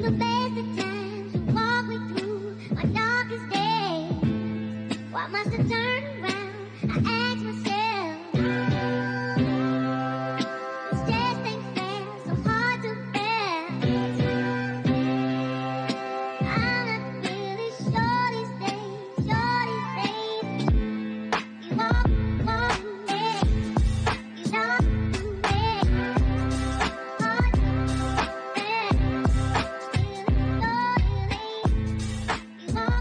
the best of times, you walk me through my darkest days. Why must I turn around? I ask myself. This just ain't fair, so hard to bear. I'm not really sure these days, sure these days. You walk, walk me, you know me. Hard to bear. You walk.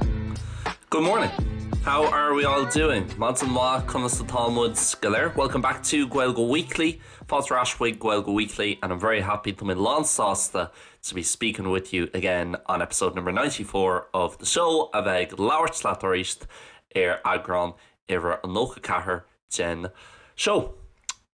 Good morning. How are we all doing? Maidin mhaith conas atá muid go léir. Welcome back to Gaeilge Weekly. Fáilte ar ais chuig Gaeilge Weekly and I'm very happy tá mé lánsásta to be speaking with you again on episode number 94 of the show a bheith ag labhairt leat arís ar eagrán uimhir a 94 den seó.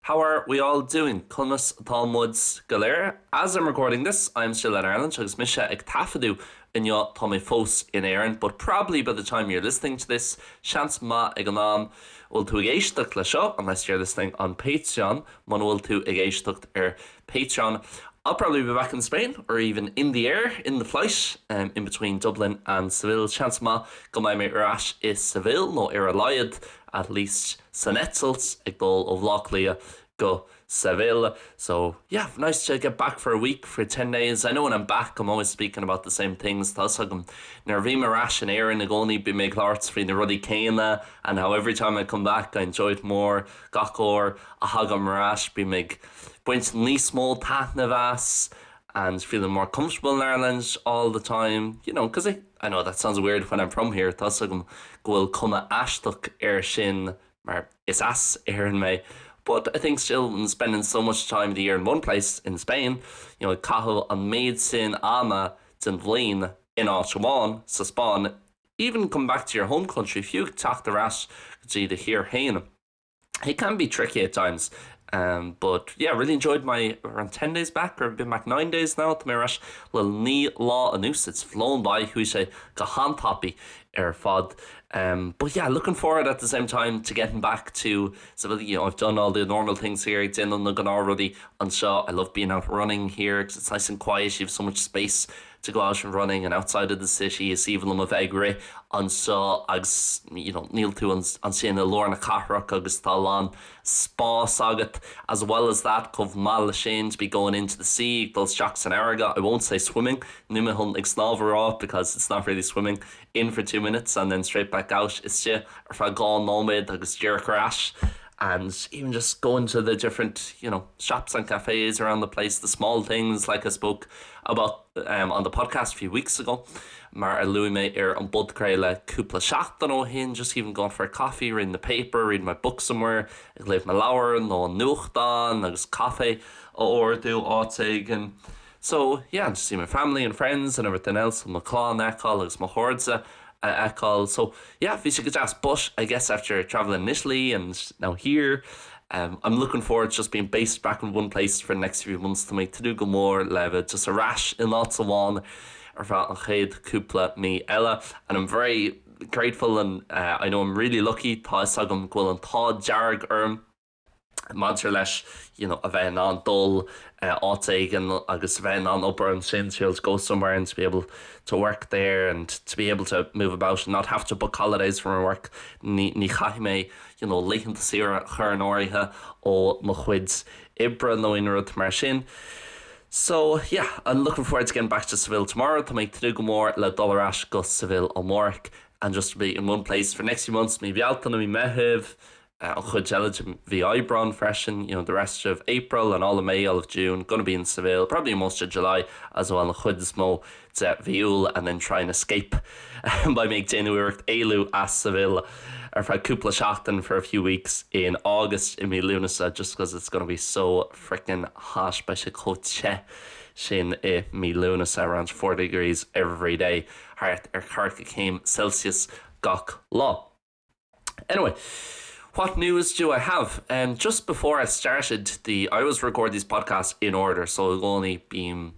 How are we all doing? Conas atá muid go léir? As I'm recording this, I'm still in Ireland agus mise ag taifeadadh inniu tá mé fós in Éirinn, but probably by the time you're listening to this, seans maith ag an am bhfuil tú ag éisteacht le seo, unless you're listening on Patreon, muna bhfuil tú ag éisteacht ar Patreon, I'll probably be back in Spain or even in the air, in the flight, um, in between Dublin and Seville. Seans maith go mbeidh mé ar ais i Seville nó ar a laghad at least san eitilt ag dul ó Bhaile Átha Cliath go Seville. So yeah, nice to get back for a week for 10 days. I know when I'm back I'm always speaking about the same things. Tá a fhios agam nuair a bhím ar ais in Éirinn i gcónaí bím ag labhairt faoi na rudaí céanna and how every time I come back I enjoy it more gach uair a thagaim ar ais bím ag baint níos mó taitneamh as and feeling more comfortable in Ireland all the time, you know, because I, I know that sounds weird when I'm from here, tá a fhios agam go bhfuil cuma aisteach air sin mar is as Éirinn mé. But I think still when spending so much time of the year in one place in Spain, you know, ag caitheamh an méid sin ama den bhliain in áit amháin sa Spáinn, even come back to your home country, fiú teacht ar ais go dtí do thír féin. It can be tricky at times. Um, but yeah, really enjoyed my around 10 days back or been back 9 days now Tá mé ar ais le 9 lá anuas it's flown by chuaigh sé go han-tapaidh ar fad. Um, but yeah, looking forward at the same time to getting back to so you know, I've done all the normal things here ag déanamh na gnáthrudaí anseo. I love being out running here because it's nice and quiet. You have so much space to go out and running and outside of the city is aoibhinn liom a bheith ag rith anseo agus you know, níl tú ansin i lár na cathrach agus tá a lán spás agat as well as that chomh maith le sin to be going into the sea ag dul isteach san fharraige I won't say swimming níl mé chun ag snámh a rá because it's not really swimming in for 2 minutes and then straight back out istigh ar feadh 2 nóiméad agus díreach ar ais and even just going to the different you know shops and cafes around the place the small things like I spoke about um, on the podcast a few weeks ago mar a luaigh mé ar an bpodchraoladh cúpla seachtain ó shin just even going for a coffee reading the paper reading my book somewhere ag léamh mo leabhar nó an nuachtán agus caife a ordú áit éigin so yeah just see my family and friends and everything else mo chlann a fheiceáil agus mo chairde a fheiceáil so yeah bhí sé go deas but I guess after traveling in Italy and now here um, I'm looking forward to just being based back in one place for the next few months Tá mé ag tnúth go mór le bheith just ar ais in áit amháin ar feadh an chéad cúpla mí eile and I'm very grateful and uh, I know I'm really lucky tá a fhios agam go bhfuil an t-ádh dearg orm maidir leis you know, a bheith in ann dul áit éigin agus a bheith in ann obair ansin to be able to go somewhere and to be able to work there and to be able to move about and not have to book holidays from work ní, ní chaithfidh mé you know, laethanta saoire a chur in áirithe ó mo chuid oibre nó aon rud mar sin. So yeah, I'm looking forward to getting back to Seville tomorrow. Tá mé ag tnúth go mór le dul ar ais go Seville amárach and just to be in one place for next few months mí Bealtaine, mí Meitheamh, an chuid eile de mhí Aibreán freisin, you know, the rest of April and all of May, all of June, gonna be in Seville, probably most of July as well, an chuid is mó de mhí Iúil and then try and escape beidh mé ag déanamh iarracht éalú as Seville ar feadh cúpla seachtain for a few weeks in August i mí Lúnasa just because it's gonna be so frickin' hot beidh sé chomh te sin i mí Lúnasa around 40 degrees every day thart ar 40 céim Celsius gach lá. Anyway, what news do I have? Um, just before I started the I always record these podcasts in order, so i gcónaí bím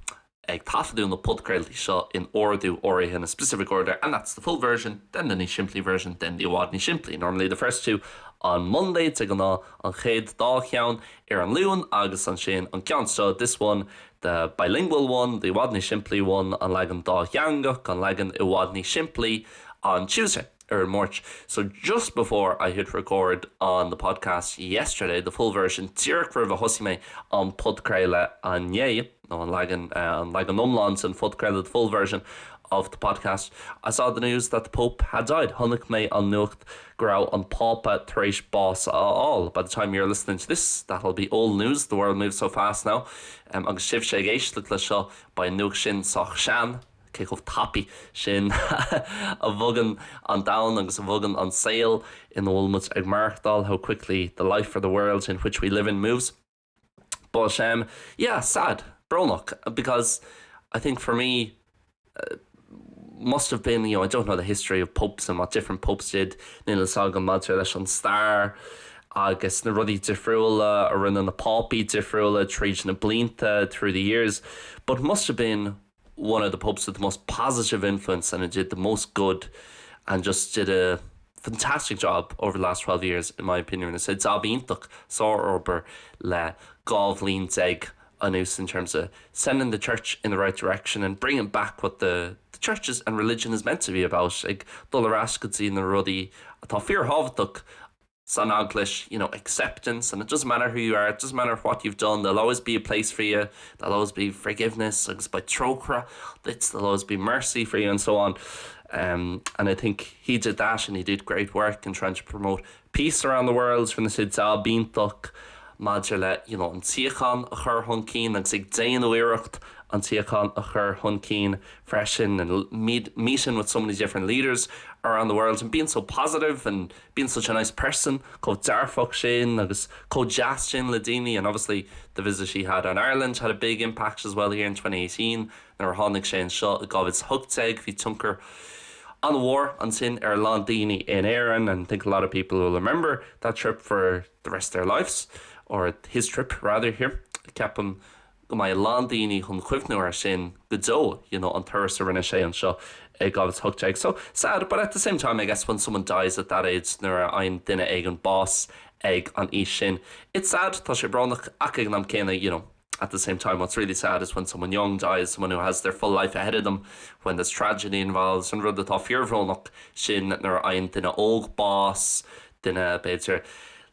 ag taifeadadh na podchraoltaí seo in ordú áirithe in a specific order, and that's the full version, then the níos simplí version, then the i bhfad níos simplí. Normally the first two. on Monday de ghnáth an chéad dá cheann ar an Luan agus ansin an ceann seo this one the bilingual one, the i bhfad níos simplí one, an leagan dátheangach, an leagan i bhfad níos simplí on Tuesday ar an Máirt. So just before I hit record on the podcast yesterday, the full version, díreach roimh a thosaigh mé an podchraoladh inné, nó an leagan an leagan iomlán den phodchraoladh, the full version of the podcast, I saw the news that the Pope had died. Chonaic mé an nuacht go raibh an Pápa tar éis bás a fháil. By the time you're listening to this, that'll be old news, the world moves so fast now. Um, agus sibhse ag éisteacht le seo, beidh an nuacht sin sách sean, cé chomh tapaidh sin a bhogann an domhan agus a bhogann an saol ina bhfuil muid ag maireachtáil, how quickly the life or the world in which we live in moves. But um, yeah, sad, brónach, because I think for me, uh, must have been, you know, I don't know the history of popes and what different popes did, níl a fhios agam maidir leis an stair agus na rudaí difriúla a rinne na pápaí difriúla tríd na blianta through the years, but must have been one of the popes with the most positive influence and it did the most good and just did a fantastic job over the last 12 years in my opinion. Is é jab iontach sárobair le 12 bhliain anuas in terms of sending the church in the right direction and bringing back what the the churches and religion is meant to be about ag dul ar ais go dtí na rudaí atá fíorthábhachtach san eaglais, you know, acceptance and it doesn't matter who you are, it doesn't matter what you've done, there'll always be a place for you, there'll always be forgiveness agus beidh trócaire duit, there'll always be mercy for you and so on. Um, and I think he did that and he did great work in trying to promote peace around the world rinne sé jab iontach maidir le you know, an tsíocháin a chur chun cinn agus ag déanamh iarracht an tsíocháin a chur chun cinn freisin and meet, meeting with so many different leaders around the world and being so positive and being such a nice person chomh dearfach sin agus chomh deas sin le daoine and obviously the visit he had on Ireland had a big impact as well here in 2018 nuair a tháinig sé anseo i 2018 bhí tionchar an-mhór ansin ar a lán daoine in Éirinn and I think a lot of people will remember that trip for the rest of their lives or his trip rather here ceapaim go mbeidh a lán daoine chun cuimhniú air sin go deo you know an turas a rinne sé anseo i 2018. So sad but at the same time I guess when someone dies at that age nuair a fhaigheann duine éigin bás ag an aois sin it's sad tá sé brónach ach ag an am céanna you know at the same time what's really sad is when someone young dies someone who has their full life ahead of them when there's tragedy involved an rud atá fíorbhrónach sin nuair a fhaigheann duine óg bás duine b'fhéidir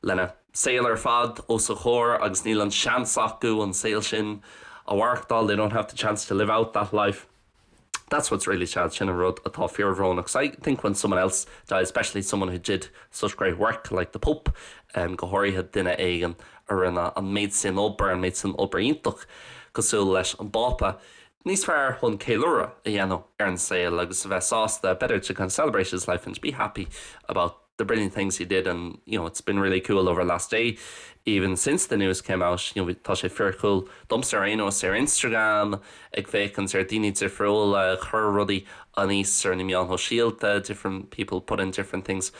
lena saol ar fad os a chomhair agus níl an seans acu an saol sin a mhaireachtáil, they don't have the chance to live out that life. That's what's really sad, sin an rud atá fíorbhrónach. So I think when someone else dies, especially someone who did such great work like the Pope, um, go háirithe duine éigin a rinne an méid sin obair, an méid sin obair iontach cosúil leis an bPápa, níos fearr chun ceiliúradh a dhéanamh ar an saol agus a bheith sásta, better to kind of celebrate his life and to be happy about the brilliant things he did and you know it's been really cool over the last day even since the news came out you know tá sé fíorchool domsa ar aon nós ar Instagram ag féachaint ar daoine difriúla ag cur rudaí aníos ar na meáin shóisialta different people putting different things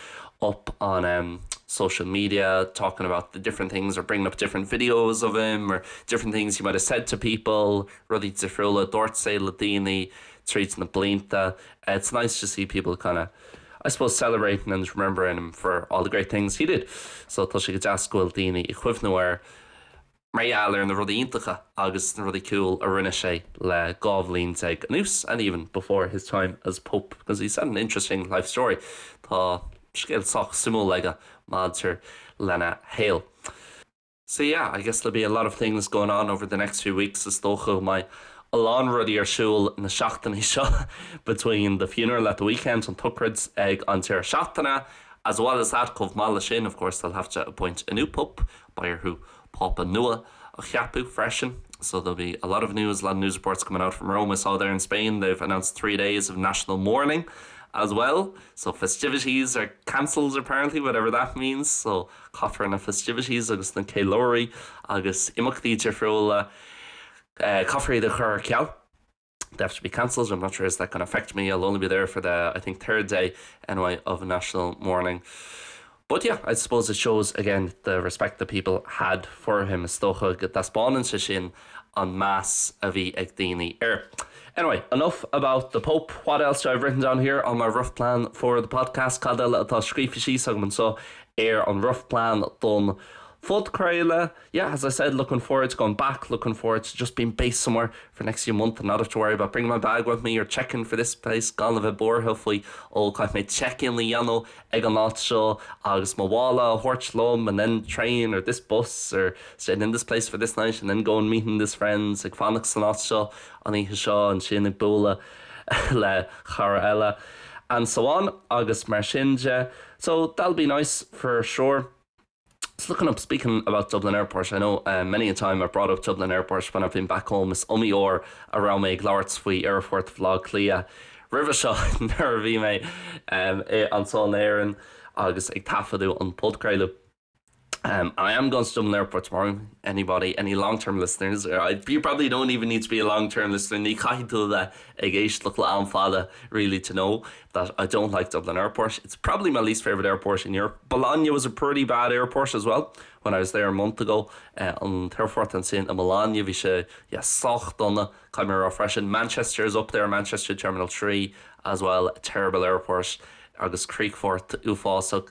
up on um, social media talking about the different things or bringing up different videos of him or different things he might have said to people rudaí difriúla a dúirt sé le daoine tríd na blianta it's nice to see people kind of I suppose celebrating and remembering him for all the great things he did. So tá sé go deas go bhfuil daoine ag cuimhniú air mar gheall ar na rudaí iontacha agus na rudaí cool a rinne sé le 12 bhliain anuas and even before his time as Pope because he's had an interesting life story. Tá scéal sách suimiúil aige maidir lena shaol. So yeah, I guess there'll be a lot of things going on over the next few weeks is dócha go mbeidh a lán rudaí ar siúl na seachtainí seo between the funeral at the weekend an tsochraid ag an deireadh seachtaine as well as that chomh maith leis sin of course they'll have to appoint a new pope beidh orthu pápa nua a cheapadh freisin so there'll be a lot of news, a lot of news reports coming out from Rome. I saw there in Spain they've announced 3 days of national mourning as well so festivities are cancelled apparently whatever that means so Caithfear na festivities agus na ceiliúraí agus imeachtaí difriúla, caithfear iad a chur ar ceal. They have to be cancelled, I'm not sure is that going to affect me, I'll only be there for the, I think, third day anyway of national mourning. But yeah, I suppose it shows again the respect that people had for him, is dócha go dtaispeánann sé sin an meas a bhí ag daoine air. Anyway, enough about the Pope. What else do I have written down here on my rough plan for the podcast? Cad eile atá scríofa síos agam anseo ar an rough plan don phodchraoladh? Yeah, as I said, looking forward to going back, looking forward to just being based somewhere for next few month and not have to worry about bringing my bag with me or checking for this place gan a bheith buartha faoi ó caithfidh mé check-in a dhéanamh ag an áit seo agus mo mhála a thabhairt liom and then train or this bus or staying in this place for this night and then go and meeting this friends ag fanacht san áit seo an oíche seo ansin ag bualadh le cara eile and so on agus mar sin de. So that'll be nice for sure. Just looking up speaking about Dublin Airport, I know uh, many a time I've brought up Dublin Airport when I've been back home is iomaí uair a raibh mé ag labhairt faoi Aerfort Bhaile Átha Cliath roimhe seo nuair a bhí mé um, anseo in Éirinn agus ag taifeadadh an podchraoladh. Um, I am going to Dublin Airport tomorrow. Anybody, any long-term listeners, or I, you probably don't even need to be a long-term listener. Ní chaithfidh tú bheith ag éisteacht le am fada really to know that I don't like Dublin Airport. It's probably my least favorite airport in Europe. Bologna was a pretty bad airport as well when I was there a month ago. Uh, an t-aerfort ansin i Bologna bhí sé yeah, sách dona caithfidh mé a rá freisin. Manchester is up there, Manchester Terminal 3 as well, a terrible airport agus críochfort uafásach.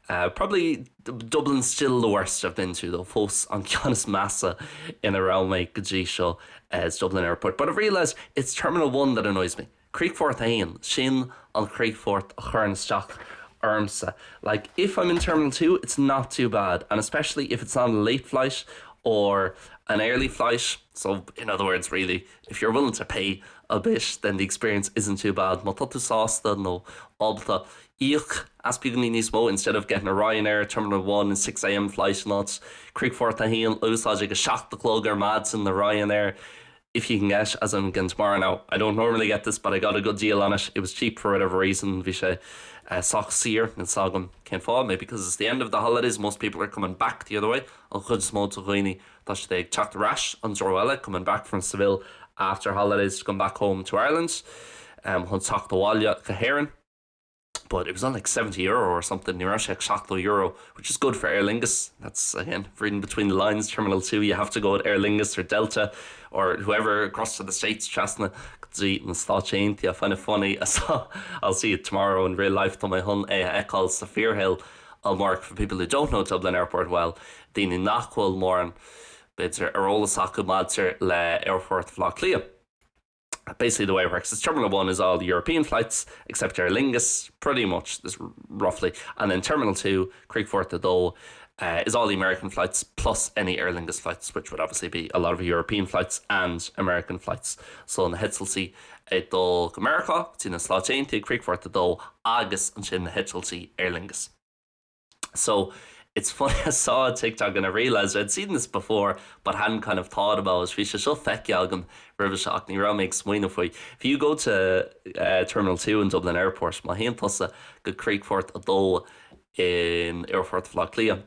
Uh, probably Dublin still the worst I've been to though fós an ceann is measa ina raibh mé go dtí seo uh, is Dublin Airport. But I've realised it's Terminal 1 that annoys me. Críochfort 1 sin an críochfort a chuireann isteach ormsa. Like if I'm in Terminal 2, it's not too bad, and especially if it's on a late flight or an early flight. So in other words, really, if you're willing to pay a bit, then the experience isn't too bad. Má tá tú sásta nó ábalta íoc as beagáinín níos mó instead of getting a Ryanair Terminal 1 and 6am flight in áit Críochfort 1 a úsáid ag a 7 a chlog ar maidin na Ryanair if you can get as I'm getting tomorrow now. I don't normally get this, but I got a good deal on it. It was cheap for whatever reason. Bhí sé uh, sách saor níl a fhios agam cén fáth, maybe because it's the end of the holidays, most people are coming back the other way. An chuid is mó de dhaoine tá siad ag teacht ar ais an treo eile, coming back from Seville after holidays to come back home to Ireland. Um, chun teacht abhaile go hÉirinn. But it was on like 70 euro or something ní raibh sé ach euro, which is good for Aer Lingus. That's again reading between the lines Terminal 2 you have to go at Aer Lingus or Delta or whoever across to the States trasna go dtí na Stáit Aontaithe. I find it funny so I'll see it tomorrow in real life tá mé chun é a fheiceáil sa fíorshaol amárach for people who don't know Dublin Airport well daoine nach bhfuil mórán b'fhéidir ar eolas acu maidir le Aerfort Bhaile Átha Cliath. Basically the way it works is Terminal 1 is all the European flights except Aer Lingus pretty much this roughly and then Terminal 2 Críochfort 2 uh, is all the American flights plus any Aer Lingus flights which would obviously be a lot of European flights and American flights so na heitiltí ag dul go Meiriceá go dtí na Stáit Aontaithe Críochfort 2 agus ansin na heitiltí Aer Lingus. So it's funny I saw a TikTok and I realized I'd seen this before but hadn't kind of thought about it. Bhí sé seo feicthe agam roimhe seo ach ní raibh mé ag smaoineamh faoi. If you go to uh, Terminal 2 in Dublin Airport, má théann tusa go Críochfort 2 in Aerfort Bhaile Átha Cliath.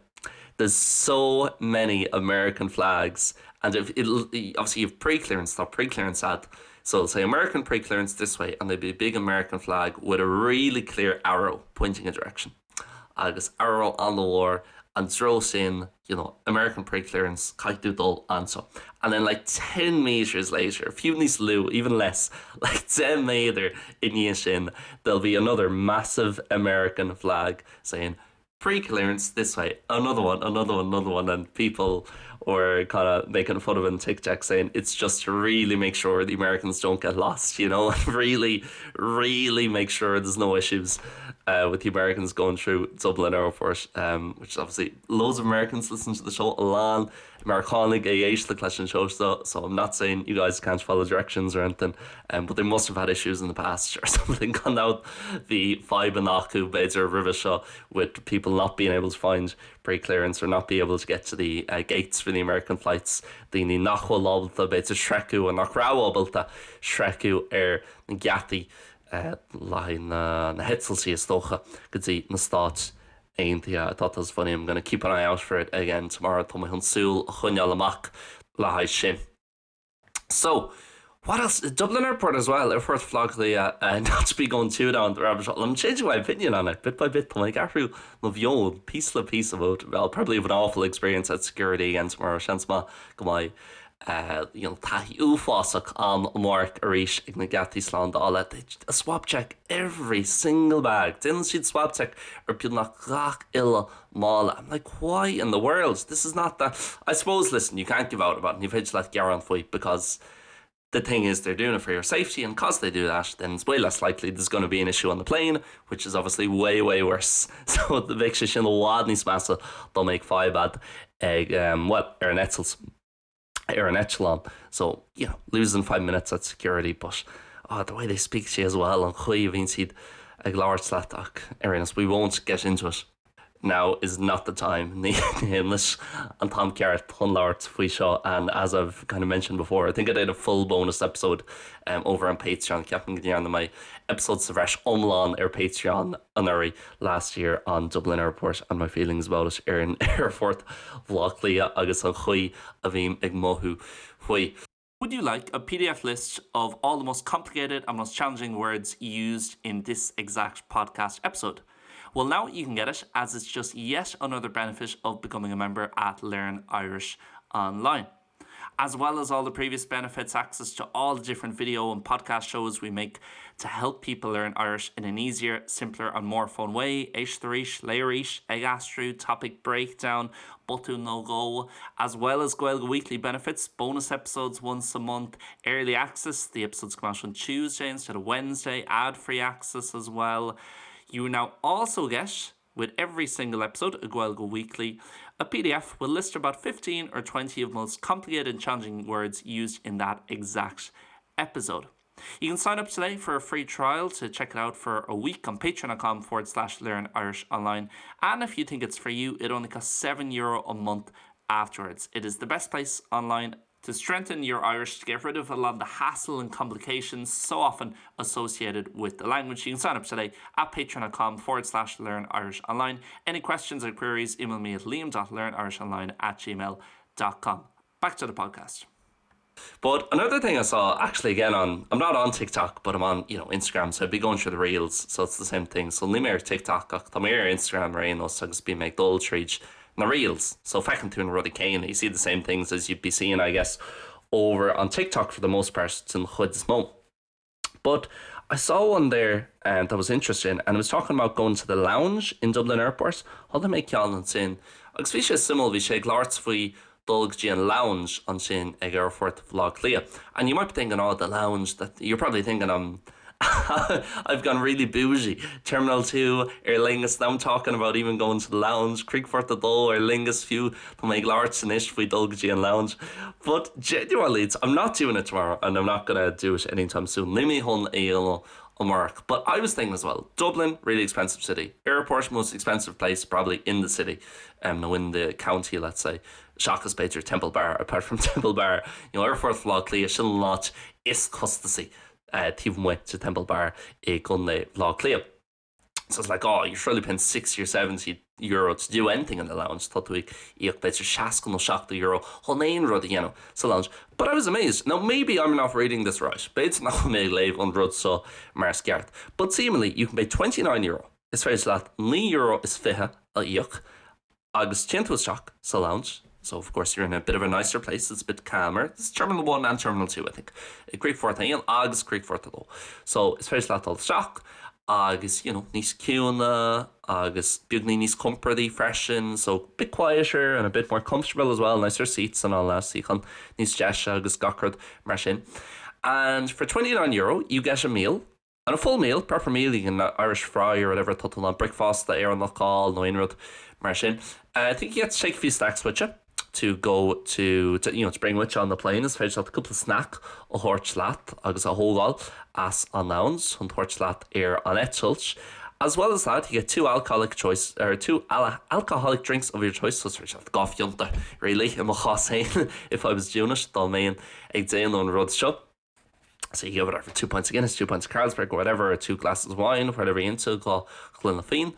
There's so many American flags and if it'll obviously you have pre-clearance tá pre-clearance agat so it'll say American pre-clearance this way and there'll be a big American flag with a really clear arrow pointing a direction. Agus arrow an-mhór an treo sin you know, American pre-clearance caithfidh tú dul anseo. And then like 10 meters later, fiú níos lú, even less, like 10 méadar i ndiaidh sin, there'll be another massive American flag saying pre-clearance this way, another one, another one, another one, and people were kind of making fun of it on TikTok saying it's just to really make sure the Americans don't get lost, you know, and really, really make sure there's no issues uh, with the Americans going through Dublin Airport, um, which is obviously loads of Americans listen to the show a lán Meiriceánaigh ag éisteacht leis an show so, so I'm not saying you guys can't follow directions or anything, um, but they must have had issues in the past or something gan dabht bhí fadhbanna acu b'fhéidir roimhe seo with people not being able to find pre-clearance or not be able to get to the uh, gates for the American flights daoine nach bhfuil ábalta b'fhéidir sroicheadh nach raibh ábalta sroicheadh ar na geataí uh, le haghaidh na, na heitiltí is dócha go dtí na Stáit Aontaithe. I thought that was funny. I'm gonna keep an eye out for it again tomorrow. Tá mé chun súil a choinneáil amach le haghaidh sin. So, what else? Dublin Airport as well. Aerfort Bhaile Átha Cliath, uh, not to be going too down the rabbit hole. I'm changing my opinion on it bit by bit. Tá mé ag athrú mo mheon piece le piece about. I'll probably have an awful experience at security again tomorrow. Seans maith go mbeidh You know, taithí uafásach ann amárach arís ag na geataí slándála. They swab check every single bag. Déanann siad swab check ar beagnach gach uile mála. I'm like, why in the world? This is not that. I suppose, listen, you can't give out about it. Ní féidir leat gearán faoi because the thing is they're doing it for your safety and cause they do that then it's way less likely there's going to be an issue on the plane which is obviously way way worse so bheadh sé sin i bhfad níos measa dá mbeadh fadhb a'd ag um, well ar an eitilt ar an eitleán so you know losing 5 minutes at security but oh, the way they speak to you as well an chaoi a bhíonn siad ag labhairt leat ach ar aon nós we won't get into it now is not the time ní anois an t-am ceart chun labhairt faoi seo and as I've kind of mentioned before I think I did a full bonus episode um, over on Patreon ceapaim go ndearna mé episode sa bhreis iomlán ar Patreon anuraidh last year on Dublin Airport and my feelings about it ar an aerfort Bhaile Átha Cliath agus an chaoi a bhím ag mothú faoi. Would you like a PDF list of all the most complicated and most challenging words used in this exact podcast episode? Well now you can get it as it's just yet another benefit of becoming a member at Learn Irish Online. As well as all the previous benefits, access to all the different video and podcast shows we make to help people learn Irish in an easier, simpler and more fun way, Éist arís, Léigh arís, Ag Aistriú, Topic Breakdown, Botún nó Dhó, as well as Gaeilge Weekly benefits, bonus episodes once a month, early access, the episodes come out on Tuesday instead of Wednesday, ad-free access as well. You now also get with every single episode of Gaeilge Weekly, a PDF will list about 15 or 20 of most complicated and challenging words used in that exact episode. You can sign up today for a free trial to check it out for a week on patreon.com forward slash learn Irish online. And if you think it's for you, it only costs 7 euro a month afterwards. It is the best place online to strengthen your Irish to get rid of a lot of the hassle and complications so often associated with the language. You can sign up today at patreon.com forward slash learn Irish online. Any questions or queries, email me at liam.learnirishonline at gmail.com. Back to the podcast. But another thing I saw actually again on I'm not on TikTok but I'm on you know Instagram so I'd be going through the reels so it's the same thing so níl mé ar TikTok ach tá mé ar Instagram ar aon nós agus bím ag dul tríd na reels so feiceann tú na rudaí céanna you see the same things as you'd be seeing I guess over on TikTok for the most part den chuid is mó. But I saw one there um, that was interesting and it was talking about going to the lounge in Dublin Airport. Chonaic mé ceann ansin agus bhí sé suimiúil bhí sé ag labhairt faoi dul go dtí an lounge ansin ag Aerfort Bhaile Átha Cliath. And you might be thinking, oh, the lounge, that you're probably thinking I'm I've gone really bougie. Terminal 2, Aer Lingus, now I'm talking about even going to the lounge, Críochfort 2, Aer Lingus fiú, tá mé ag labhairt anois faoi dul go dtí an lounge. But genuinely, I'm not doing it tomorrow and I'm not gonna do it anytime soon. Níl mé chun é a dhéanamh amárach. But I was thinking as well, Dublin, really expensive city. Airport, most expensive place probably in the city, um, nó in the county, let's say. Seachas b'fhéidir Temple Bar, apart from Temple Bar, you know, Aerfort Bhaile Átha Cliath, sin an áit is costasaí uh, taobh amuigh de Temple Bar i gContae Bhaile Átha Cliath. So it's like, oh, you're surely paying 60 or 70 euro to do anything in the lounge. Tá tú ag íoc b'fhéidir 60 nó 70 euro chun aon rud a dhéanamh sa lounge. But I was amazed. Now maybe I'm not reading this right. B'fhéidir nach bhfuil mé ag léamh an rud seo mar is ceart. But seemingly you can pay 29 euro. Is féidir leat 9 euro is 20 a íoc agus téann tú isteach sa lounge. So of course you're in a bit of a nicer place, it's a bit calmer. It's Terminal 1 and Terminal 2 I think. I gCríochfort 1 agus Críochfort 2. So is féidir leat dul isteach agus you know, níos ciúine agus beagán níos compordaí freisin, so a bit quieter and a bit more comfortable as well, nicer seats and all that, suíocháin níos deise agus gach rud mar sin. And for 29 euro you get a meal and a full meal, proper meal, you can Irish fry or whatever tá tú in ann bricfeasta Éireannach a fháil nó aon rud mar sin. Uh, I think you get to take a few snacks with you to go to, to you know, to bring with you on the plane is féidir leat cúpla snack a thabhairt leat agus a thógáil as an lounge chun tabhairt leat ar an eitilt. As well as that, you get two alcoholic choice or two al alcoholic drinks of your choice so is féidir leat dhá phionta really i mo chás féin if I was doing it dá mbeinn ag déanamh an rud seo. So you get whatever, two pints of Guinness, two pints of Carlsberg, or whatever, or two glasses of wine, whatever you're into, dhá ghloine fíon.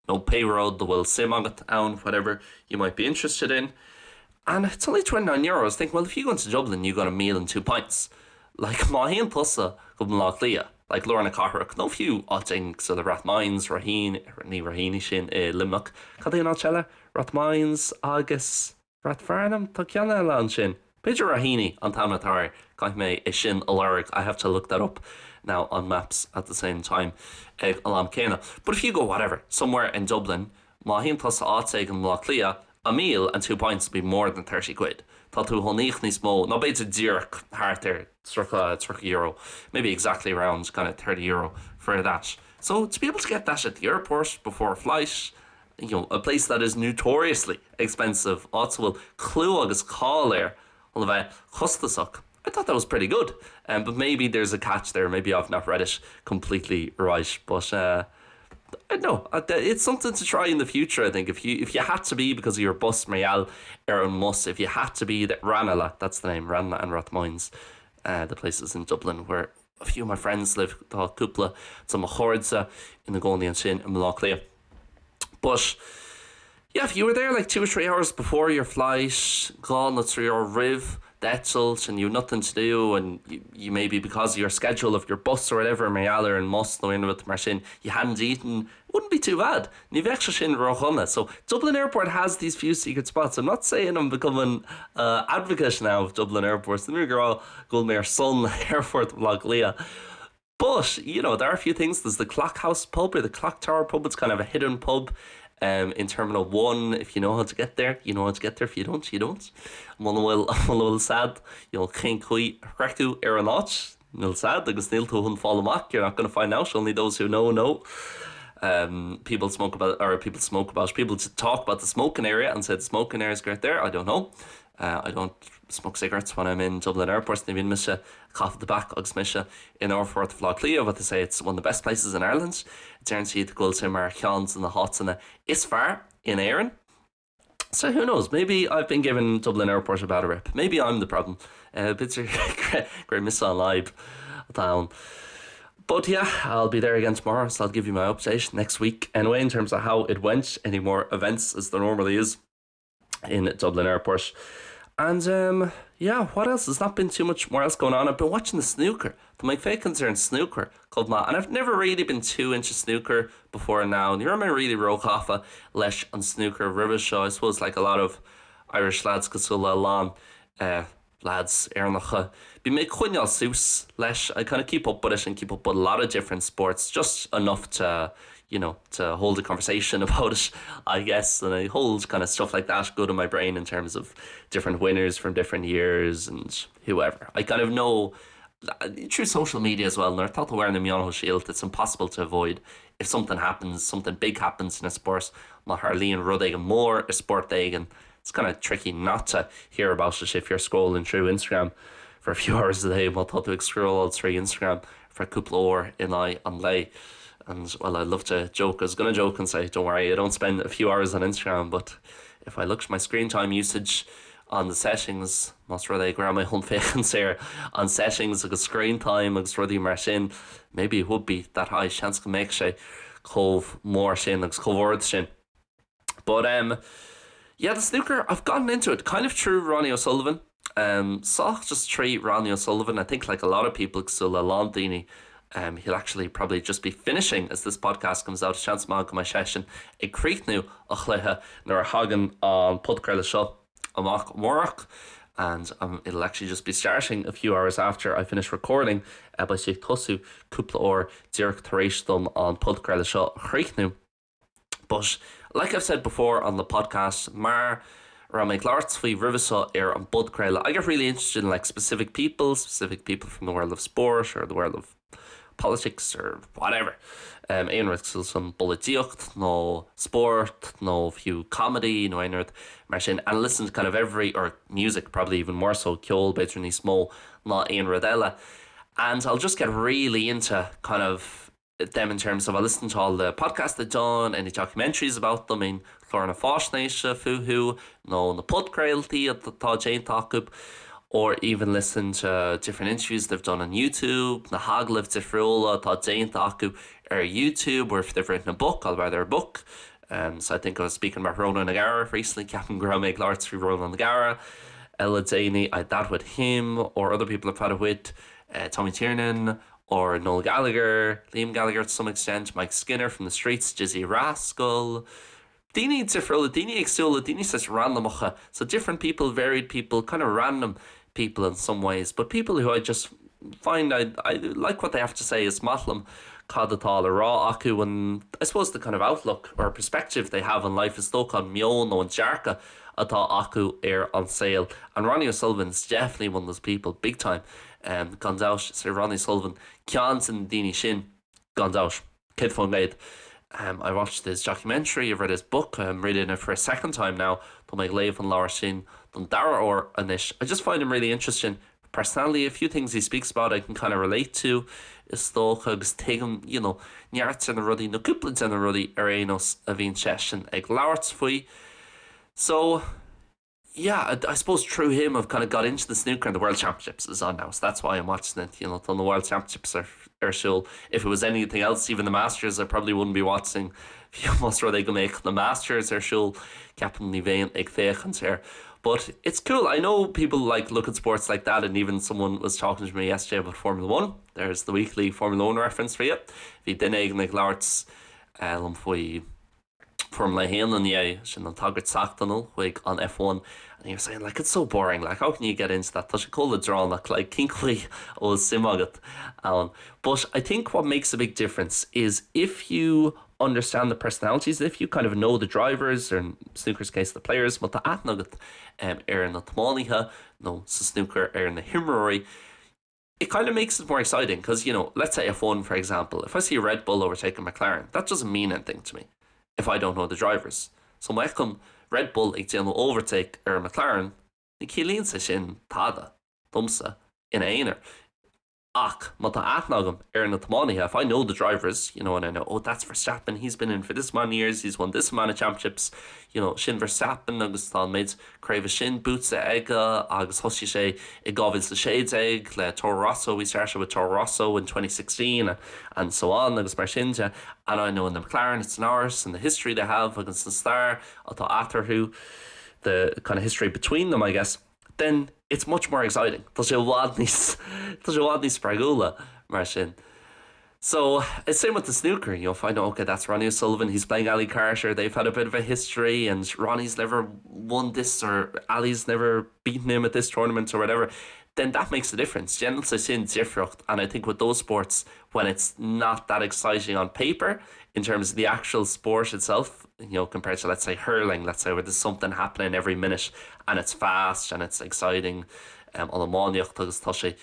Nó pé rud a bhfuil suim agat ann, whatever you might be interested in. And it's only 29 euros. Think, well, if you go into Dublin, you got a meal and two pints. Like, má théann tusa go Baile Átha Cliath, like lár na cathrach, nó fiú áit éigin cosúil le Rathmines, Raheen, ní Raheen í sin i Luimneach. Cad é an áit eile? Rathmines agus Rathfarnham? Tá ceann eile ansin. B'fhéidir Raheny an t-ainm atá air, caithfidh mé é sin a lorg, I have to look that up now on maps at the same time ag an am céanna. But if you go whatever, somewhere in Dublin, má théann tusa áit éigin i mBleá Cliath, a meal and two pints will be more than 30 quid. Tá tú chun íoc níos mó ná b'fhéidir díreach thart ar €30, maybe exactly around kind of €30 for that. So to be able to get that at the airport before a flight, you know, a place that is notoriously expensive, áit a bhfuil clú agus cáil air chun a bheith costasach. I thought that was pretty good. Um, but maybe there's a catch there, maybe I've not read it completely right, but uh, I don't know uh, it's something to try in the future I think if you if you had to be because of your bus mar gheall ar an mbus if you had to be that Ranelagh that's the name Ranelagh and Rathmines uh, the places in Dublin where a few of my friends live tá cúpla de mo chairde ina gcónaí ansin i mBleá Cliath. But yeah, if you were there like 2 or 3 hours before your flight, 2 nó 3 uair roimh d'eitilt and you've nothing to do and you, you maybe because of your schedule of your bus or whatever mar gheall ar an mbus nó aon rud mar sin, you hadn't eaten, wouldn't be too bad. Ní bheadh sé sin ródhona. So Dublin Airport has these few secret spots. I'm not saying I'm becoming uh, advocate now of Dublin Airport. Níl mé ag rá go bhfuil mé ar son Aerfort Bhaile Átha Cliath. But, you know, there are a few things. There's the Clockhouse pub or the Clock Tower pub. It's kind of a hidden pub um, in Terminal 1. If you know how to get there, you know how to get there. If you don't, you don't. Muna bhfuil a fhios agat, you know, cén chaoi a shroicheadh ar an áit. Níl a fhios agat agus níl tú chun fáil amach. You're not going to find out. Only those who know know. Um, people smoke about or people smoke about people to talk about the smoking area and say the smoking area is great there. I don't know. Uh, I don't smoke cigarettes when I'm in Dublin Airport ní bhíonn mise ag caitheamh tobac agus mise in Aerfort Bhaile Átha Cliath but they say it's one of the best places in Ireland. Deireann siad go bhfuil sé mar cheann de na háiteanna is fearr in Éirinn. So who knows, maybe I've been giving Dublin Airport a bad rep. Maybe I'm the problem. Uh, B'fhéidir gur mise an fhadhb atá ann. But yeah, I'll be there again tomorrow, so I'll give you my update next week anyway in terms of how it went, any more events as there normally is. in Dublin Airport. And um, yeah, what else? There's not been too much more else going on. I've been watching the snooker. Tá mé ag féachaint ar an snooker chomh maith. And I've never really been too into snooker before now. Ní raibh mé really róghafa leis an snooker roimhe seo. I suppose like a lot of Irish lads cosúil le a lán uh, lads Éireannacha. Bím ag coinneáil suas leis. I kind of keep up with it and keep up with a lot of different sports, just enough to you know, to hold a conversation about it, I guess, and I hold kind of stuff like that good in my brain in terms of different winners from different years and whoever. I kind of know through social media as well, nuair atá tú ar na meáin shóisialta, it's impossible to avoid if something happens, something big happens in a sport, má tharlaíonn rud éigin mór i spórt éigin, it's kind of tricky not to hear about it if you're scrolling through Instagram for a few hours a day má tá tú ag scrolláil trí Instagram for cúpla uair in aghaidh an lae. And well, I love to joke. I was gonna joke and say, don't worry, I don't spend a few hours on Instagram, but if I looked at my screen time usage on the settings, más rud é go raibh mé chun féachaint ar an settings agus screen time agus rudaí mar sin, maybe it would be that high seans go mbeadh sé chomh mór sin agus chomh ard sin. But um, yeah, the snooker, I've gotten into it kind of through Ronnie O'Sullivan. Um, sách just trí Ronnie O'Sullivan, I think like a lot of people cosúil le a lán daoine, um, he'll actually probably just be finishing as this podcast comes out seans maith go mbeidh seisean ag críochnú a chluiche nuair a thagann an podchraoladh seo amach amárach and um, it'll actually just be starting a few hours after I finish recording uh, beidh sé ag tosú cúpla uair díreach tar éis dom an podchraoladh seo a chríochnú. But like I've said before on the podcast, mar a raibh mé ag labhairt faoi roimhe seo ar an bpodchraoladh, I get really interested in like specific people, specific people from the world of sport or the world of politics or whatever. Um, aon rud cosúil leis an bpolaitíocht nó spórt nó fiú comedy nó aon rud mar sin and listen to kind of every or music probably even more so ceol b'fhéidir níos mó ná aon rud eile. And I'll just get really into kind of them in terms of I listen to all the podcasts they've done, any documentaries about them, aon chláranna faisnéise fúthu nó na podchraoltaí atá déanta acu, or even listen to different interviews they've done on YouTube, na hagallaimh difriúla atá déanta acu ar YouTube, or if they've written a book, I'll buy their book. Um, so I think I was speaking about Ronan O'Gara recently, ceapaim go raibh mé ag labhairt faoi Ronan O'Gara le déanaí, I had that with him or other people I've had it with, uh, Tommy Tiernan, or Noel Gallagher, Liam Gallagher to some extent, Mike Skinner from the Streets, Dizzee Rascal. Daoine difriúla, daoine éagsúla, daoine saghas randamacha, so different people, varied people, kind of random people in some ways, but people who I just find I, I like what they have to say is maith liom cad atá le rá acu and I suppose the kind of outlook or perspective they have on life is dócha an meon nó an dearcadh atá acu ar an saol and Ronnie O'Sullivan's definitely one of those people, big time um, gan dabht is é Ronnie O'Sullivan ceann de na daoine sin gan dabht 100%. Um, I watched his documentary, I've read his book, I'm reading it for a second time now, Tá mé ag léamh an leabhar sin don dara huair anois. I just find him really interesting personality, a few things he speaks about I can kind of relate to is dócha agus tuigim you know, neart de na rudaí nó cúpla de na rudaí ar aon nós a bhíonn seisean ag labhairt faoi. So yeah, I, I suppose through him I've kind of got into the snooker and the World Championships is on now, so that's why I'm watching it. You know, the World Championships are ar siúl. If it was anything else, even the Masters, I probably wouldn't be watching. Fiú más rud é go mbeadh na Masters ar siúl, ceapaim ní bheinn ag féachaint air. But it's cool. I know people like look at sports like that and even someone was talking to me yesterday about Formula 1. There's the weekly Formula 1 reference for you. Bhí duine éigin ag labhairt eh, liom faoi Formula 1 inné sin an tagairt seachtainiúil chuig an F1 and he was saying like it's so boring like how can you get into that Tá sé chomh leadránach like cén chaoi a bhfuil suim agat ann. But I think what makes a big difference is if you understand the personalities, if you kind of know the drivers or in snooker's case the players, má tá aithne agat um, ar na tiománaithe nó sa snooker ar na himreoirí, it kind of makes it more exciting because you know let's say F1 for example if I see a Red Bull overtake a McLaren that doesn't mean anything to me if I don't know the drivers so má fheicim Red Bull ag déanamh overtake ar McLaren ní chiallaíonn sé sin tada domsa ina aonar ach má tá aithne agam ar na tiománaithe if I know the drivers you know and I know oh that's Verstappen he's been in for this many years he's won this amount of championships you know sin Verstappen agus tá an méid craobh sin buaite aige agus thosaigh sé i 2016 le Toro Rosso we started with Toro Rosso in 2016 and, and so on agus mar sin de and I know in the McLaren it's Norris and the history they have agus an stair atá eatarthu the kind of history between them I guess then it's much more exciting Tá sé i bhfad níos Tá sé i bhfad níos spreagúla mar sin. So it's same with the snooker you'll find out okay that's Ronnie O'Sullivan he's playing Ali Carter they've had a bit of a history and Ronnie's never won this or Ali's never beaten him at this tournament or whatever then that makes a difference Déanann sé sin difríocht and I think with those sports when it's not that exciting on paper in terms of the actual sport itself you know compared to let's say hurling let's say where there's something happening every minute and it's fast and it's exciting um, an iománaíocht agus tá sé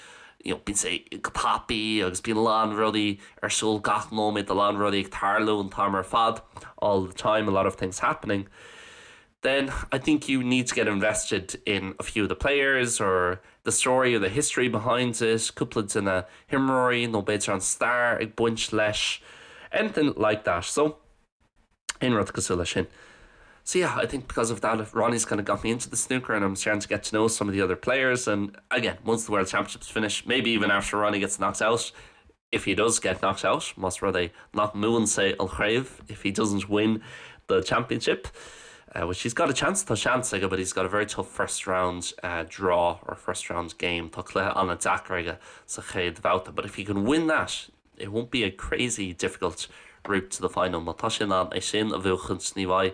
you know, bíonn sé go tapaidh agus bíonn a lán rudaí ar siúl gach nóiméad a lán rudaí ag tarlú an t-am ar fad all the time a lot of things happening then I think you need to get invested in a few of the players or the story or the history behind it, cúpla de na himreoirí nó b'fhéidir an stair ag baint leis, anything like that. So aon rud cosúil leis sin. So yeah, I think because of that Ronnie's kind of got me into the snooker and I'm starting to get to know some of the other players and again, once the World Championships finish, maybe even after Ronnie gets knocked out, if he does get knocked out, más rud é nach mbuann sé an chraobh if he doesn't win the championship. Uh, which he's got a chance tá seans aige, but he's got a very tough first round uh, draw or first round game Tá cluiche an-deacair aige sa chéad bhabhta, but if he can win that, it won't be a crazy difficult route to the final. Má tá sé in ann é sin a bhuachan ní bheidh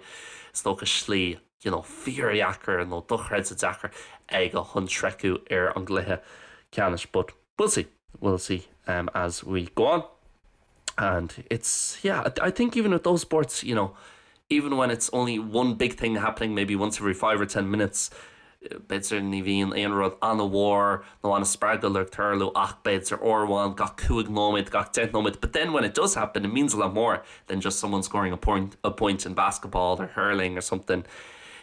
is dócha slí you know, fíordheacair nó dochreidte deacair aige chun sroicheadh ar an gcluiche ceannais, but we'll see. We'll see um, as we go on. And it's yeah, I, I think even with those sports, you know, even when it's only one big thing happening maybe once every five or ten minutes, b'fhéidir ní bhíonn aon rud an-mhór nó an-spreagúil ag tarlú ach b'fhéidir uair amháin gach cúig nóiméad gach deich nóiméad, but then when it does happen it means a lot more than just someone scoring a point, a point in basketball or hurling or something.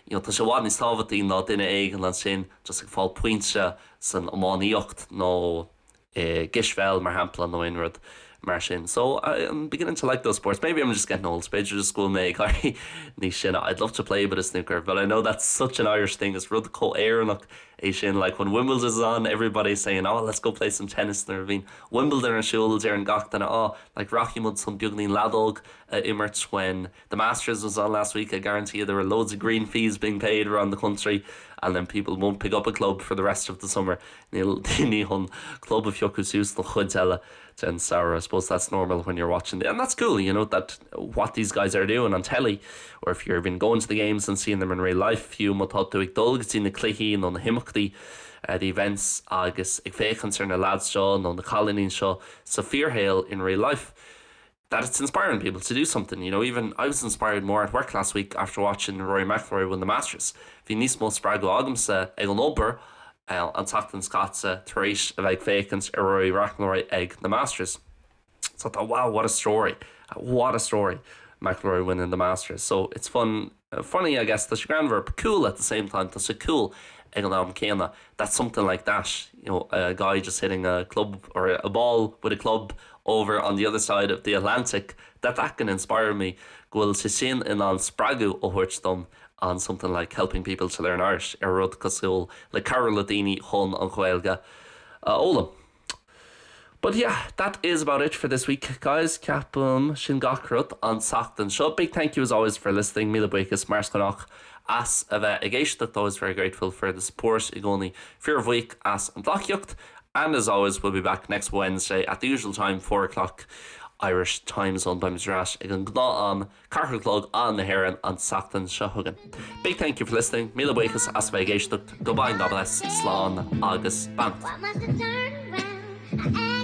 You know, tá sé i bhfad níos tábhachtaí ná duine éigin ansin just ag fáil pointe san iománaíocht nó i gcispheil mar shampla nó aon rud mar sin. So I'm beginning to like those sports. Maybe I'm just getting old. B'fhéidir just go bhfuil mé ag éirí níos sine. I'd love to play a bit of snooker, but I know that's such an Irish thing. Is rud chomh Éireannach é sin. Like when Wimbledon is on, everybody's saying, oh, let's go play some tennis nuair a bhíonn Wimbledon ar siúl deireann gach duine oh, like rachaidh muid chun beagáinín leadóg a imirt when the Masters was on last week. I guarantee you there were loads of green fees being paid around the country. And then people won't pick up a club for the rest of the summer. Níl daoine chun club a phiocadh suas don chuid eile den samhradh. I suppose that's normal when you're watching the, and that's cool, you know, that what these guys are doing on telly or if you're even going to the games and seeing them in real life, fiú má tá tú ag dul go dtí na cluichí nó na himeachtaí, uh, the events agus ag féachaint ar na lads seo nó na cailíní seo sa fíorshaol in real life. That it's inspiring people to do something, you know, even I was inspired more at work last week after watching Rory McIlroy win the Masters. Bhí níos mó spreagadh agamsa ag an obair uh, an tseachtain seo caite tar éis a bheith ag féachaint ar Rory McIlroy ag the Masters. So I thought, wow, what a story. What a story. McIlroy winning the Masters. So it's fun, uh, funny, I guess, tá sé greannmhar, but cool at the same time, tá sé cool ag an am céanna. That's something like that, you know, a guy just hitting a club or a ball with a club over on the other side of the Atlantic, that that can inspire me go bhfuil sé sin in ann spreagadh a thabhairt dom on something like helping people to learn Irish ar rud cosúil le cabhrú le daoine chun an Ghaeilge a fhoghlaim. But yeah, that is about it for this week, guys. Ceapaim sin gach rud an tseachtain seo. Big thank you as always for listening. Míle buíochas mar is gnách as a bheith ag éisteacht always very grateful for the support i gcónaí fíorbhuíoch as an tacaíocht. And as always, we'll be back next Wednesday at the usual time, 4 o'clock Irish time zone beimid ar ais ag an ngnáth-am ceathair a chlog am na hÉireann an tseachtain seo chugainn. Big thank you for listening. Míle buíochas as a bheith ag éisteacht. Goodbye and God bless. Slán agus beannacht. Why must I turn around?